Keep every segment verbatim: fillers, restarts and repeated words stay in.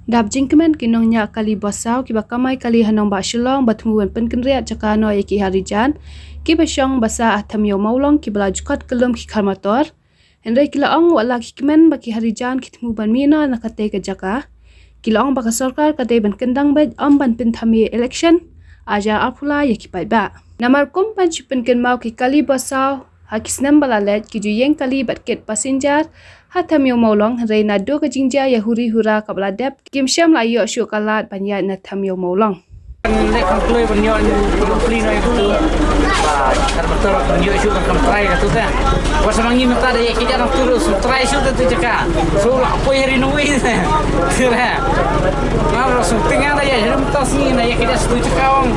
Dap jingkmen ki nongñiah kali bus saw kiba kamai kali ha nongbah Shillong ba thmu ban pynkynriah jaka noh ïa ki harijan kiba shong basa ha Them Ïew Mawlong kiba la ju kot kyllum ki khar motor. Hynrei ki la ong wat la ki kmen ba ki harijan ki thmu ban mih noh na katei ka jaka. Ki la ong ba ka sorkar ka dei ban kyndang beit, ym ban pynthame election ar hajar arphew lai ïa ki paidbah. Namar kum ban shu pynkynmaw, ki kali bus saw ha ki snem ba la leit ki ju ïeng kali bad kit passenger ha Them Ïew Mawlong, hynrei naduh ka jingjia ïa huri hura kaba la dep, kim shym la ïoh shuh ka lad ban ïaid na Them Ïew Mawlong. Leh kam kloi ban ïoh, ban plie noh ïa katu. Ba kar motor ban ïoh shuh ban kam trai katu te. Wat sa ma ngi mynta da ïa ki jaka tu ruh shu trai shuh te tu jaka. Shu la poi hari nui te. Shu la. Nga ruh shu tynga da ïa hari mynta sngi na ïa ki jaka tu jaka ong.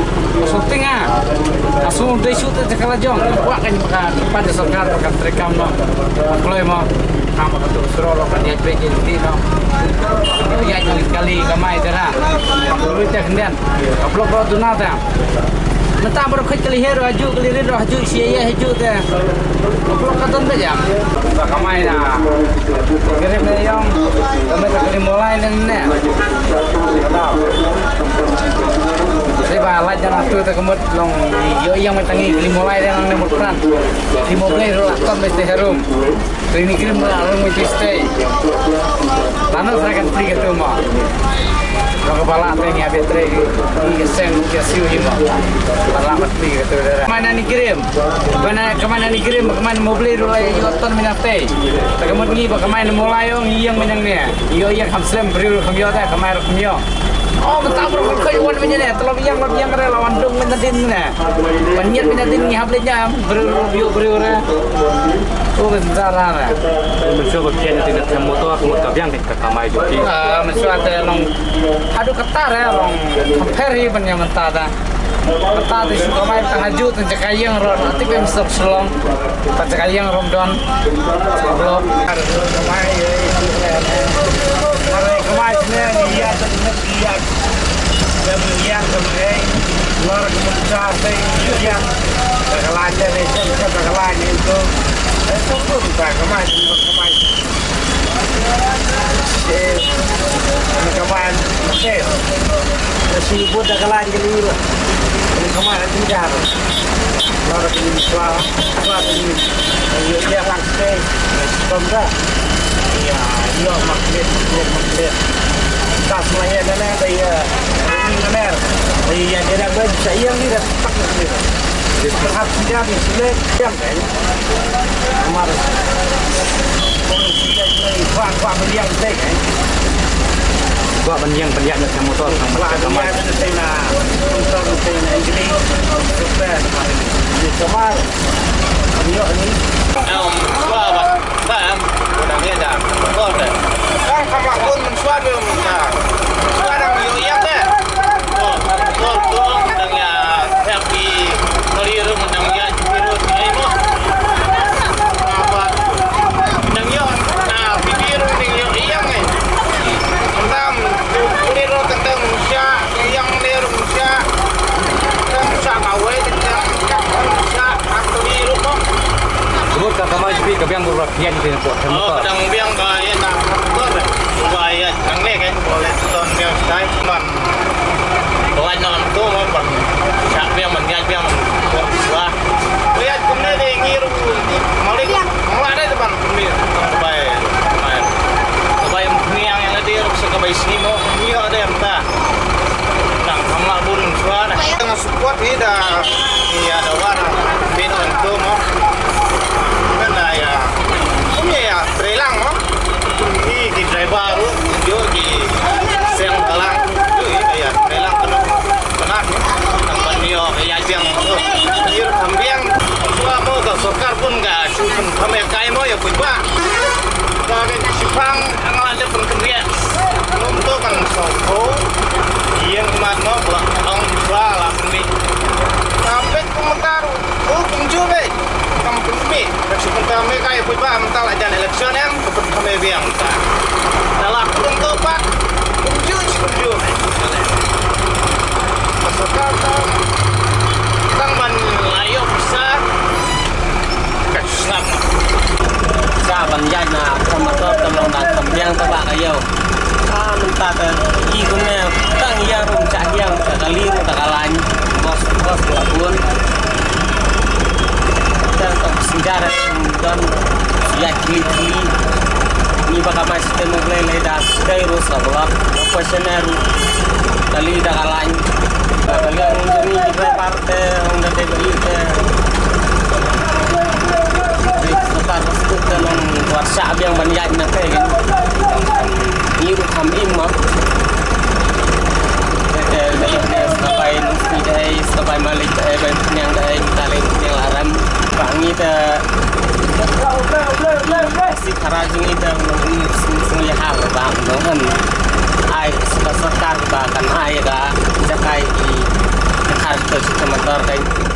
Shu tynga. Shu dei shuh te jaka la jong. Kwah kan ba ka pan da sorkar ba kan treikam noh. Kloi mo. Kam ba katu shu ruh kan ïa peit ïa ti noh. Ïa ïa kali kamai dara. Kam kloi te khyndiat. Ka block ruh duna te. Mynta baroh khuid kali her ruh hajuh, kali rit ruh hajuh, shi ïa hajuh te. Ka block ka don ba jam. Ba kamai na. Kali ne ïong. Kamai ta kali molai ne ne. Ka dau. Ri ba lait jana tu te ka mut long. Ïoh ïong mynta ngi kali molai ne long ne mut pran. Kali molai ruh la ton ba te harum. Trei ni krim ba rung mesti stay. Lano sa kan free katu mo. Ka bala te ngi abi trei ni seng ke siu hi mo. Bala mat free katu dara. Mana ni krim? Mana kemana ni krim? Kemana mau beli rulai yu ton minate. Takemut ngi ba kemana mulai ong yang menang ni. Yo yang ham slem beri kam yo ta kemana kam yo. Oh, betul bro, kau wan menye ne. Tolong yang yang re lawan dong menye din ne. Panyet pina din ngi hap leh nyam, breu breu breu breu ra. Oh, ka zara ra. Mynshuwa ba phian ïa ka motor, ka mut ka biang ka kamai jong ki. Ah, mynshuwa te long haduh katta re long. Compare hi ban ïa mynta da. Mynta te shu kamai tang hajuh tang jaka ïeng ruh, ati pem sop Shillong. Tang jaka ïeng ruh don. Blok. Kamai, kamai sne ni ïa tang ïa. Ïa, ïa, ïa, ïa, lor ka mynta te, ïa, ïa. Ka la ïa ne, ka la ïa ne tu. Eh, tu pun ta ka mai, ka mai. Eh, ka mai, eh. Ka si pun ta ka la ïa ne. Ka mai, ka mai. Lor ka mynta, ka mynta. Ïa, ïa, lang te. Pun ta. Ïa, ïa, mak lit, mak lit, mak lit. Tas ma ïa, na, na, ïa. Ini benar. Iya, dia dah baca yang ni dah tak ni. Dia terhad sida ni sulit yang kan. Amar. Orang sida ni kuat kuat beliang tek kan. Kuat beliang beliang nak motor sama kuat sama. Beliang tu saya nak motor tu saya nak jadi super. Ini kamar. Ini ni. Om, kuat. Ba em, u dang ïa da. Motor te. Dang ka ma bun mynshuwa de mynta. Mynshuwa dang ïoh ïa te. Oh, motor to dang ïa pek pi kali ru dang ïa pi ru ai mo. Apa? Dang ïoh na pi pi ru dang ïoh ïa ngi. Mynta kali ru tentang mynshuwa. Ka ïang ne ruh sha. Ka sha kawei ka sha ka sha ka kali ruh mo. Ka mut ka kamai jong phi ka biang bad ka phian phi na pdeng motor. Oh, ka dang biang ka ïa na motor. Ba ïa nang ne ka boleh ton biang stai man. Ba ïa nang tu mo ban sha biang ban ïa biang ban. Ba ïa kumne de ngi ruh malik. Malik de ban kumne. Bai. Bai. Bai kumne ïa ngi de ruh sa ka bai sni mo. Ngi de mynta. Nang kham lah burin shuwa na. Tang support hi da. Ïa da wan. Bin on to mo. Kan da ïa. Kum ïa, ïa, trei lang mo. Hi ki driver ruh, ïoh ki seng ka lang. Ïoh ïa, ïa, trei lang kano. Kano ni. Nang ban ïoh ïa biang. Ïoh kham biang. Shuwa mo ka sorkar pun ka shu kham ïa kai mo ïa pun ba. Ka ka shipang. Nga la dep pynkynriah. Ngam to kan sngewthuh. Ïeng mat no ba ong ba la pynmih. Ka peit kum mynta ruh. Oh, kumjuh beit. Kam pynmih. Ka shu mynta me ka ïa buit ba mynta la jan election em. Ka pynmih biang mynta. Dah la pun to pat. Kumjuh shi kumjuh. Ka sorkar tang. Tang ban la ïoh pisa. Sa ban ïaid na ka motor ka long na ka biang ka ba ka ïew. Ah, mynta te i kumne tang ïa rum cha hiang ta ka ling ta ka lain. Bos, bos la bun. Tang ka sinjar don ïa kli kli. Ni ba ka mai site mo ble le da dai ros ka blok. Ko sener kali da ka lain. Ka kali ang ni ba par te, hong da te bali te. Ri setar setar te long warsa biang ban ïaid na te. Ni ruh kham im ma. Te te te te sabai nus ni te, sabai malik te, bai niang te, ta le niang laram. Ba ngi te si khara jong i te ngi sing sing ïa ha ba nong han. Ai sa ka sorkar ba kan ai ka jakai i khar te sa ka motor kai.